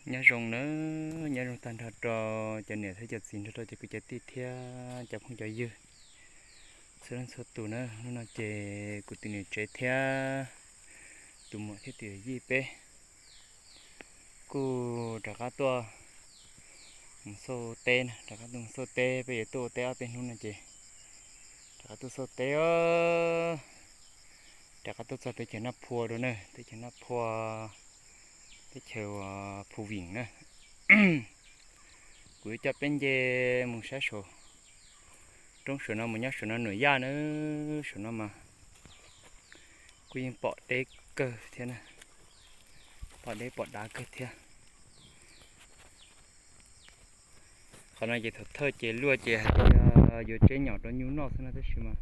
Nyob zoo na, nyob zoo tag nrho rau cov niam thiab cov txiv nrog rau cov kwv cov tij thiab cov phooj cov ywg txhua leej txhua tus na. Hnub no ces kuv tus niam tsev thiab tus muam thiab tus yawm yij peb kuj rov qab tuaj mus xauj teb na, rov qab tuaj mus xauj teb, peb yuav tuaj ua teb ob peb hnub no ces rov qab tuaj xauj teb os. Rov qab tuaj txog teb chaws Naj Phua rau na, teb chaws Naj Phua, teb chaws Phu Vim na. Kuv yuav coj peb nce mus saib saum roob saum no, mus nyob saum no nuam yaj na, saum no mas kuj yeej pom deb kawg thiab na, pom deb pom dav kawg thiab. Qhov no ces thaum thawj ces luaj ces hais tias yuav tseb nyom rau nyuj noj xwb no, tab sis mas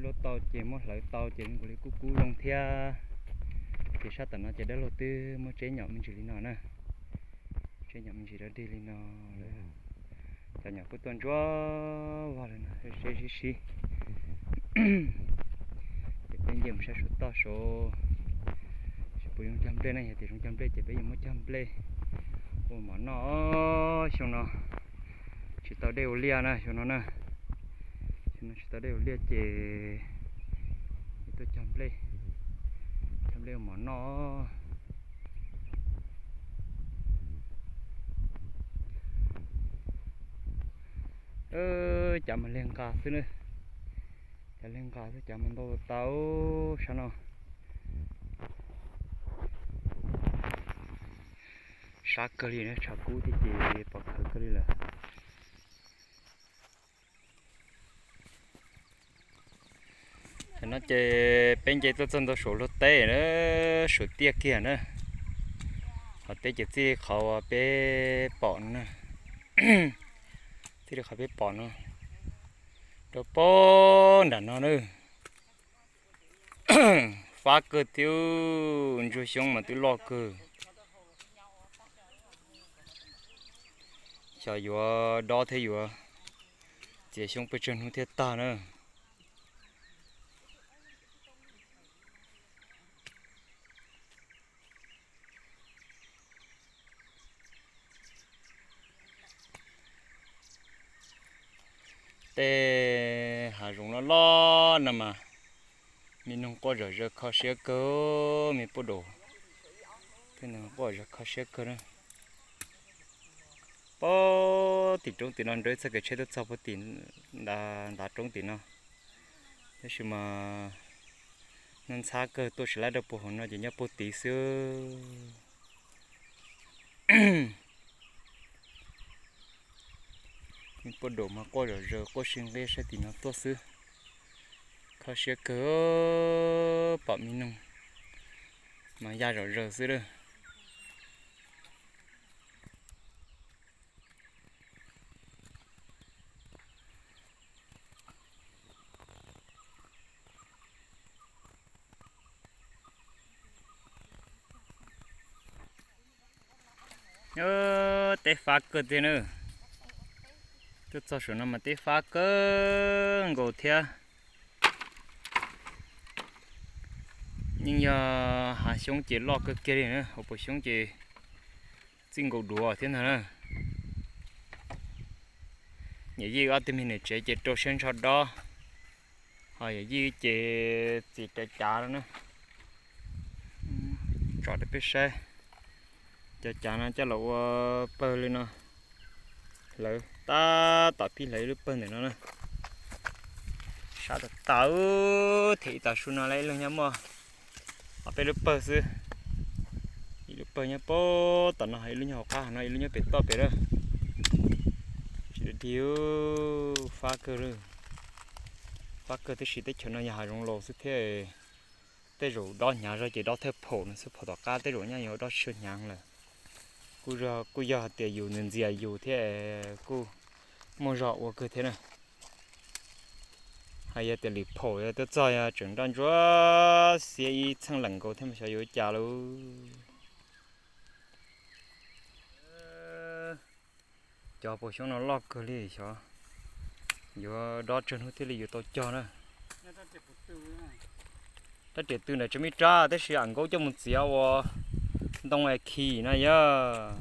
luaj tau ces muab hlawv tau ces zoo nkaus li kuj kub zoo thiab. Ces sab tom no ces dab laug twb muab tseb nyom me ntsis li no na, tseb nyom me ntsis rau dig li no lawm. Cov nyom kuj tuaj ntsuab vog li no, seb sib sib. Ces peb nce mus saib saum toj saud, seb puas zoo cog nplej na, yog tias zoo cog nplej ces peb yuav muab cog nplej ua mov noj. Xyoo no tsis tau dej ua liaj na, xyoo no na, xyoo no tsis tau dej ua liaj ces tuaj cog nplej, cog nplej ua mov noj. Cav mas lig nqa xwb na, cav lig nqa xwb, cav mas ntau tau sab no. Sab kawg li na, tshav kub thiab ces pom khawv kawg li lawm. Tam no ces peb nce tuaj txog ntua saum luag teb na, saum tiaj kiag na. Qhov teb ces txij li qhov uas peb pom no na, txij li qhov peb pom no rau pem nram no na. Fab kawg thiab, ntsuag xyoob mas twb loj kawg. Xyov yuav dob thiab yuav txiav xyoob pes tsawg hnub thiaj tag na. Tej hav zoov loj loj no mas me noog quaj zom zaws kho siab kawg, me poj dam, tej noog quaj zom zaws kho siab kawg na. Pab tim roob tim no nrau ib txoj kev tsheb tuaj txog puag tim ntav roob tim no, tab sis mas noj ntxhab kawg tuaj tsis laib rau puag hauv no ces nyob puag tid xwb. Me poj dam mas quaj zom zaws quaj sib nqib saib tim no tuaj xwb. Kho siab kawg, pom me noog mas ya zom zaws xwb lawm. Teb fab kawg tiag na. Tuaj txog saum no mas teb fab kawg nkaus thiab. Yeej yog hav xyoob ces loj kawg kiag li na, hauv paus xyoob ces txij nkaus duav thiab ntag na. Yawm yij ob tug me niam tsev ces rau siab ntsho dob, ho yawm yij ces txiav cov cav no na. Tso rau peb saib, cov cav no coj los ua pawg li no, hlawv tab tom pib hlawv ib lub pawg ntawm no na. Sab tag tag, them ib tag su no lawm, ib leeg nyob muaj ob peb lub pawg xwb. Ib lub pawg nyob puag tom no, ib lub nyob hauv qab no, ib lub nyob pem toj pem lawm. Tsis dig, fab kawg, fab kawg, tab sis teb chaws no yog hav zoov laus xwb thiab. Tej zaum dob hnyav zog ces dob thawj phaum no xwb, phaum tom qab tej zaum nyaj yuav dob tsis hnyav lawm. Kuj yog hais tias yus ntxias yus thiab kuj muaj zog ua kawg thiab na. Hais yog tias lwm phaum yog tuaj txog yog tseem nroj ntsuab xiab ib txheej leem nkaus thiab mas xyov yuav ua cas lauj. Cov paus xyoob no loj kawg li, xyov yuav dob tsawg hnub thiaj li yuav tau cog na. Rab riam tw ntawm tsev me rab tab sis am nkaub coj mus txiav ua Ntoo es khi no yog,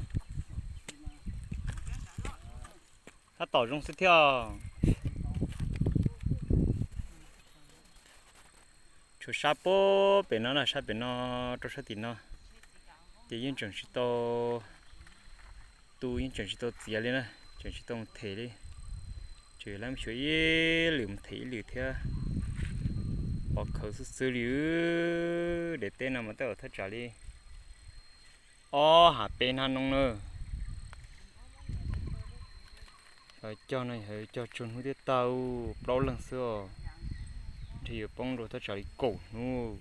tab tom zoo xwb thiab. Tshuav sab puag pem no na, sab pem no rau sab tim no, ces yeej tseem tsis tau tu, yeej tseem tsis tau txiav li na, tseem tsis tau mus them li. Tseem lawv xyuas ib lwm mus them ib lwm thiab. Pov khawv xwb xwb li. Daim teb no mas tej zaum thaj tsam li ob ha peb hnab noob na. Cog no yog cog tsuag hnub thiab tag, plaub leeg xwb os. Ntshe yuav poob rau thaj tsam li kaum hnub.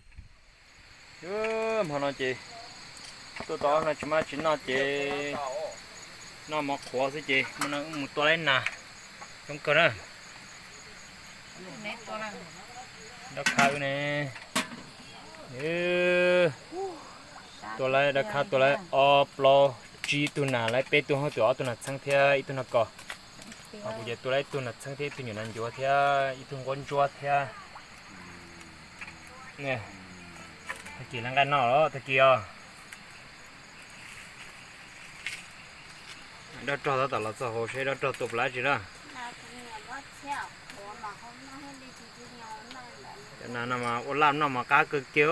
Hmo no ces tuaj tau ob hnub tsis muaj tsis noj ces noj mov qhuav xwb ces mus tua laib nas coob kawg na. Dab khab wb ne, tua laib, dab khab tua laib ob plaub tsib tug nas, laib peb tug, hauv twg ob tug nas txheeb thiab ib tug nas kos. Ho kuv ces tua laib ib tug nas txheeb thiab ib tug nyuam nas ncuav thiab ib tug nquab ntsuab thiab. Tag kis lawv nqaij noj los tag kis os. Dab rog tab tom los txog hauv seb dab rog tua puas laib tsis na. Cov nas no mas ua laj noj mas qab kawg kiag.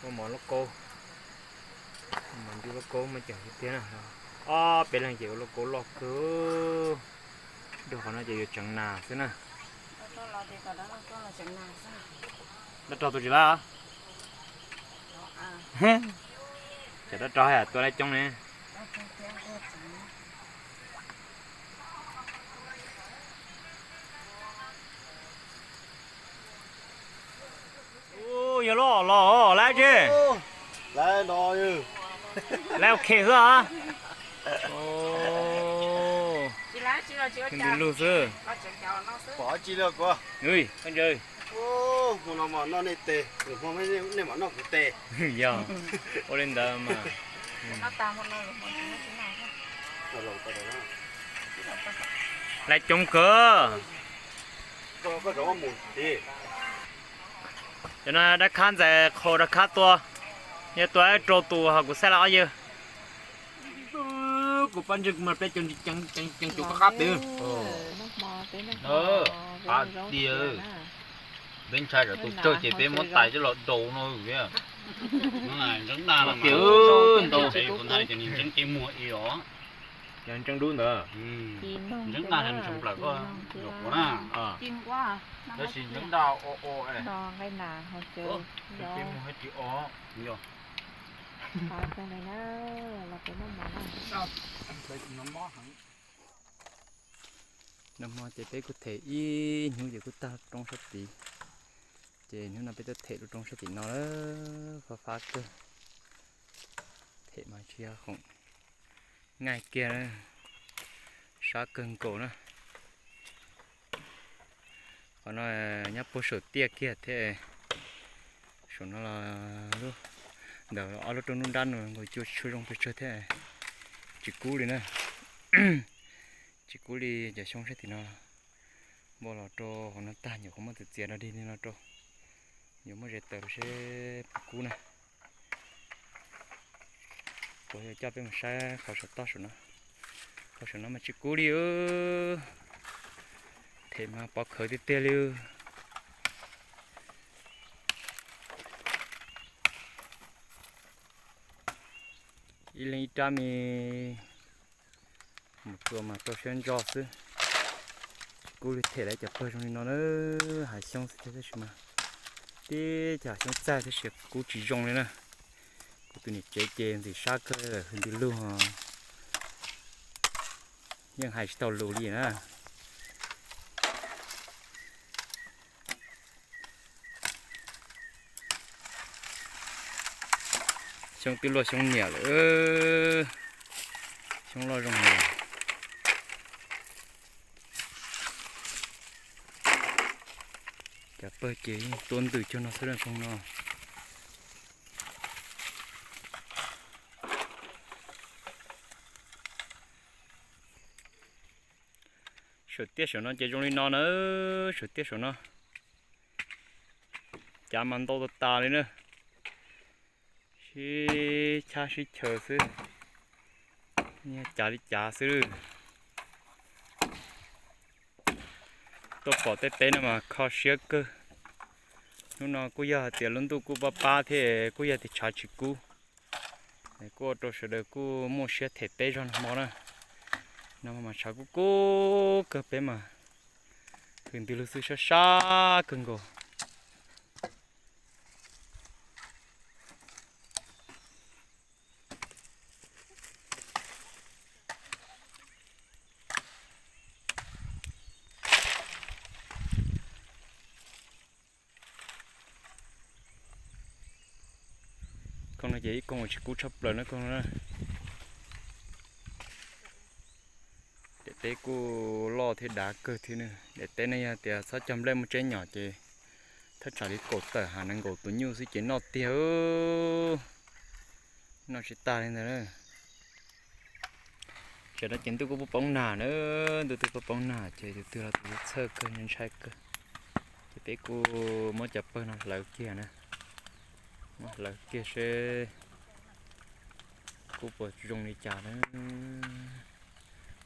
Ua mov lauj kaub, mov ncuav lauj kaub muaj ceem tiag tiag na. Ob peb leeg ces ua lauj kaub loj kawg. Rau qhov no ces yuav tseev nas xwb na. Dab rog tua tsis laib. Cov dab rog haj yam tua laib coob ne. Yog lub os los laib tsi? Laib ok xwb a. Nws lug xwb. Pom tsi li kuv. Hmo no mas noj nej tes, lwm hmo nej mam noj kuv tes. Yog, ua li ntawd mas. Laib coob kawg. Cov no dab khab ntxais qhau dab khab tua, yog tua rau tus ho kuv xaib lawv ob yawg. Kuv pab ntseeg kuv mas peb ceev ceev tus qab pem. Qab tiag. Peb ntshai tsam tus tsawg ces peb muab tais coj los daus no. Ntseeb daj no mas ntau ces kuv ntag ces nws ntseeb kev muag i os. Yog ntseeb dub ntawd. Ntseeb daj ntsoo plaws koj los quav na. Tab sis ntseeb daj o o es. Ntseeb kev muag hais tsis o. Yog. Nag hmo ces peb kuj them ib hnub ces kuj tag roob sab tid. Ces hnub no peb tuaj them lub roob sab tim no lawm, fab fab kawg. Them mas tsis yog khoom nqaij kiag, sab kawg nkaus na. Qhov no nyob puag saum tiaj kiag thiab. Saum no los ntawm ob lub roob nruab nrab no nkaus cua tsis tshua zoo pes tsawg thiab. Tsis kub li na. Tsis kub li cov xyoob sab tim no. Npaj los rau hauv no tag nyuam qhuav muab txiav txiav rau dig li no rau. Yuav muab ze taws rau seb puas kub na. Kuv yuav coj peb mus saib qhov saum toj saum no. Qhov saum no mas tsis kub li. Them mas pov khawv tiag tiag li. Ib leeg ib rab me mus tua mas rau siab ntso xwb. Tsis kub li them lawv cov pawg zoo li no na, hav xyoob xwb thiab tab sis mas tib cov hav xyoob txaij tab sis kub tsis zoo li na. Kuv tus niam tsev ces ntxim sab kawg hwj nti lug, yeej hais tsis tau lus li na. Xyoob twb luaj xyoob niam lawm, xyoob loj zoo niam. Cov pawg ces yeej tuab ntws cuag no xwb na, zoo no. Saum Tiaj saum no ces zoo li no na, saum tiaj saum no. Cav mas ntau tas tas li na. Sib chab sib chaw xwb, cav li cav xwb. Tuaj pom tej teb no mas kho siab kawg. Hnub no kuj yog hais tias lub ntuj kuj pab pab thiab kuj yog tias tshav tsis kub, kuj ua rau sawv daws kuj muaj siab them teb zog nag hmo na. Nag hmo mas tshav kub kub kawg, peb mas hws ntws lug xwb sab sab kawg nkaus. Koog no ces ib koog uas tsis kub tshaj plaws na koog no. Daim teb kuj loj thiab dav kawg thiab. Daim teb no yog tias txhob cog nplej muaj tseeb nyom ces thaj tsam li kaum tawm ha nees nkaum tus nyuj xwb ces noj tiag. Noj tsis tag li ntawd. Tam no ces ntuj kuj poob poob nag na, ntuj twb poob poob nag ces tus twg los tus txhawj kawg ntshai kawg. Ces peb kuj muab cov pawg no hlawv kiag na, muab hlawv kiag seb kub puas zoo li cas na.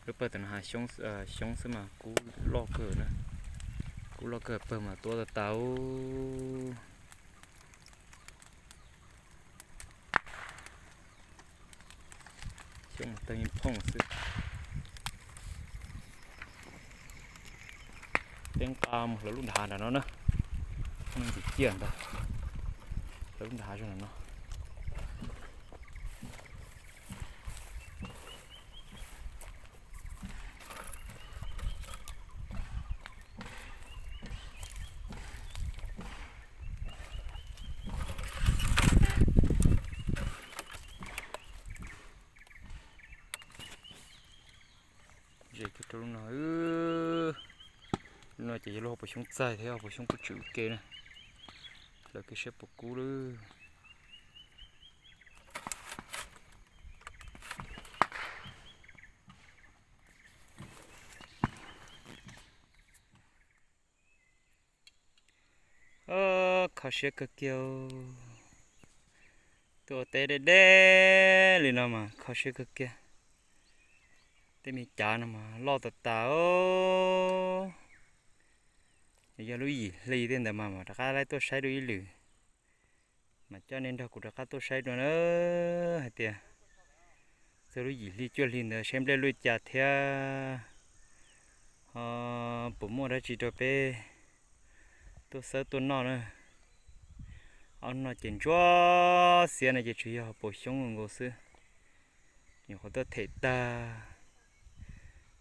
Lub pawg tam no hav xyoob xwb mas kub loj kawg na, kub loj kawg pawg mas tuab tas tas. Xyoob mas tawg yeej phooj xwb. Peb nqa mus hlawv lub nrad nram no na, ntxim ciaj ntag, hlawv lub nrad zog nram no. Ze kiag rau lub no, lub no ces yog lub hauv paus xyoob txaij thiab hauv paus xyoob kuj tsis ua ke na, hlawv kiag seb puas kub lawm. Kho siab kawg kiag, tuaj ua teb deb deb li no mas kho siab kawg kiag. Tej me cav no mas loj tas tas. Yog lub yim hli tej ntawd mas mam rov qab tuaj saib dua ib lwm, mas coj nej nrog kuv rov qab tuaj saib dua na, hais tias txog lub yim hli cuaj hli ntawd saib nplej luaj cas thiab ho puas muaj dab tsi rau peb tuaj xawb tuaj noj na. Ob no ces ntsuab xiab no ces tsuas yog hauv paus xyoob nkaus xwb, nyuam qhuav tuaj them tag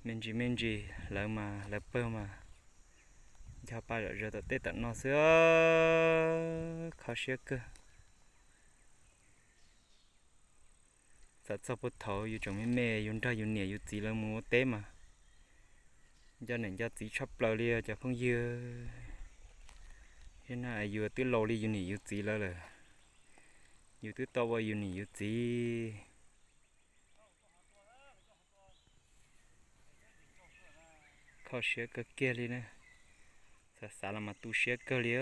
me ntsis me ntsis, hlawv mas hlawv pawg mas ncho pa zom zaws tom tej tom no xwb, kho siab kawg. Txawm txog puag thaum yus tseem me me yus nrog yus niam yus txiv lawv mus ua teb mas nco niam nco txiv tshaj plaws li cov phooj ywg. Yog no yus twb laus li yus niam yus txiv lawv lawm, yus twb tau ua yus niam yus txiv. Kho siab kawg kiag li na, xav xav los mas tu siab kawg li.